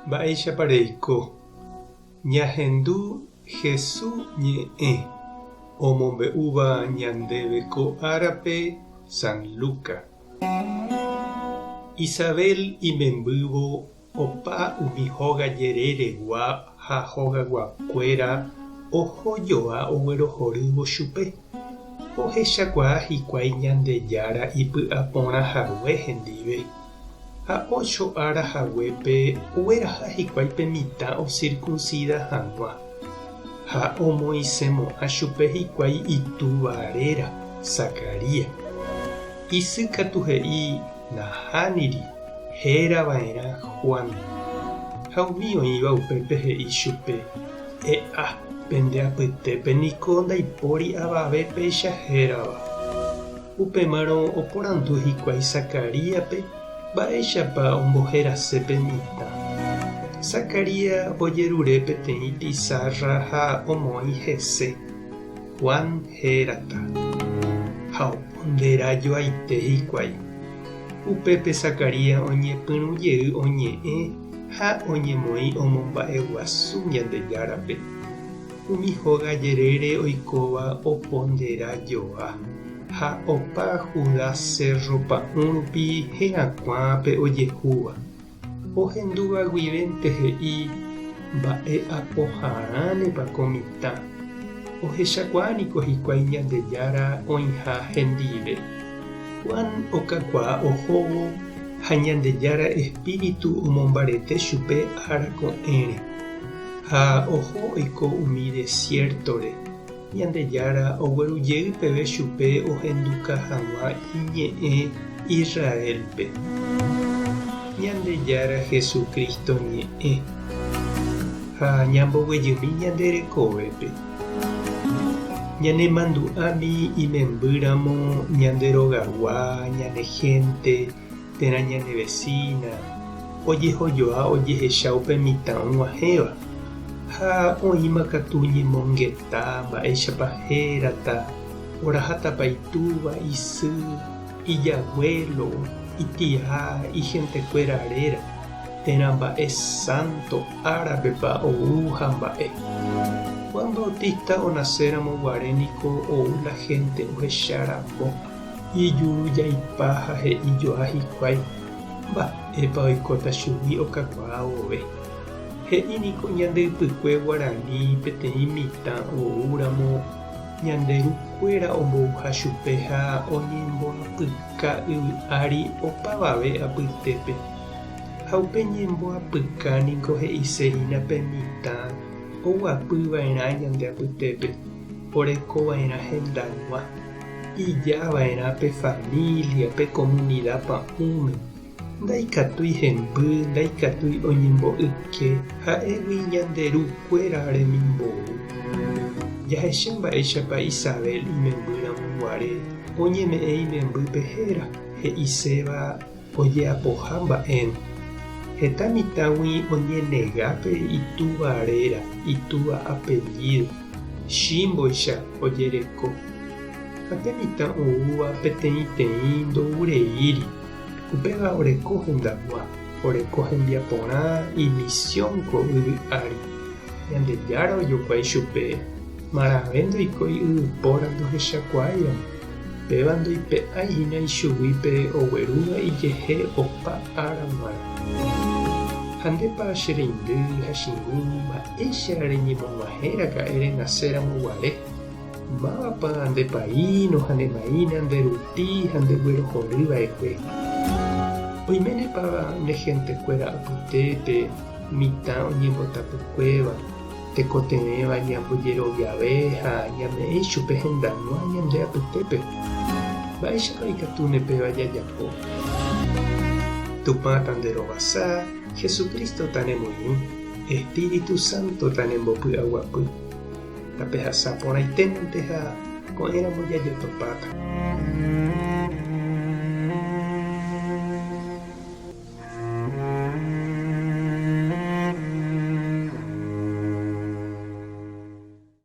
Mba'éichapa reiko? Ñahendu Hesu ñe'ẽ omombe'úva ñandéve ko árape San Luca. Isabel imembývo opa umi hóga jereregua ha hogaguakuéra oho joa oguerohorývo chupe. Ohechakuaa hikuái Ñandejára ipy'aporã hague hendive. Ha ócho ára haguépe ogueraha hikuái pe mitã osirkunsida hag̃ua, ha omoĩsemo'ã chupe hikuái itúva réra, Zacarías. Isy katu he'i, Nahániri, héra va'erã Juan. Ha umi oĩva upépe he'i chupe, E'a, pende apytépe niko ndaipóri avave péicha hérava. Upémarõ oporandu hikuái Zacaríaspe mba'éichapa omboherase pe mitã. Zacarías ojerure peteĩ pisárra ha omoĩ hese, Juan hérata. Ha opondera joaite hikuái. Upépe Zacarías oñepyrũ jey oñe'ẽ ha oñemoĩ omomba'eguasu Ñandejárape. Umi hóga jerére oikóva opondera joa, ha opa Judá sérro pa'ũ rupi herakuã pe ojehúva. Ohendúva guivénte he'i, Mba'e apoharãnepa ko mitã? Ohechakuaa niko hikuái Ñandejára oĩha hendive. Juan okakuaa ohóvo ha Ñandejára espíritu omombarete chupe ára ko'ẽre. Ha oho oiko umi desiértore, Ñandejára ogueru jey peve chupe ohenduka hag̃ua iñe'ẽ Israélpe. Ñandejára Jesucristo ñe'ẽ. Ha ñamboguejymi ñande rekovépe. Ñanemandu'ámi imembýramo ñande rogagua, ñane hénte, térã ñane vesína, ojehojoa ojehecha upe mitã og̃uahẽva, ha oĩma katu ñemongeta mba'éichapa hérata, orahátapa itúva, isy, ijaguélo, itia, ihentekuéra réra, térã mba'e sánto árapepa ou ha mba'e. Juan Bautista onaséramo guare niko ou la hénte ohecharamo. Ijurujaipa ha he'i joa hikuái mba'épa oikóta chugui okakuaa vove. He'i niko ñande ypykue guarani peteĩ mitã oúramo ñande ru kuéra ombouha chupe ha oñemboapyka yvy ári opavave apytépe. Ha upe ñemboapyka niko he'ise hína pe mitã oguapy va'erã ñande apytépe, oreko va'erã hendag̃ua. Ija va'erã pe família, pe komunida pa'ũme. Ndaikatúi hemby, ndaikatúi oñembo'yke, ha'égui ñande ru kuéra remimbou. Jahecha mba'éichapa Isabel imemby ramo guare oñeme'ẽ imembýpe héra, he'iséva ojeapoha mba'érõ. Heta mitãgui oñenega pe itúva réra, itúva apellído. Chímboicha ojereko. Ha pe mitã oúva peteĩteĩ ndoureíri, upéva oreko hendag̃ua, oreko hembiaporã imisión ko yvy ári. Ñandejára ojokuái chupe, marãve ndoikói yvypóra ndohechakuaáiramo, péva ndoipe'ái hína ichugui pe oguerúva ijehe opa ára g̃uarã. Ha ndépa che reindy ha che irũ mba'éicha reñemog̃uahẽ raka'e renaséramo guare? Mávapa nde paíno ha ne maína nde rupi ha nde guerohory va'ekue? Oiménepa ne hentekuéra apytépe mitã oñembotapykuéva, tekotevẽva ñambojeroviave ha ñame'ẽ ichupe hendag̃ua ñande apytépe? Mba'éichapa ikatúne péva jajapo? Tupã tanderovasa, Jesucristo tanemoirũ, Espíritu Santo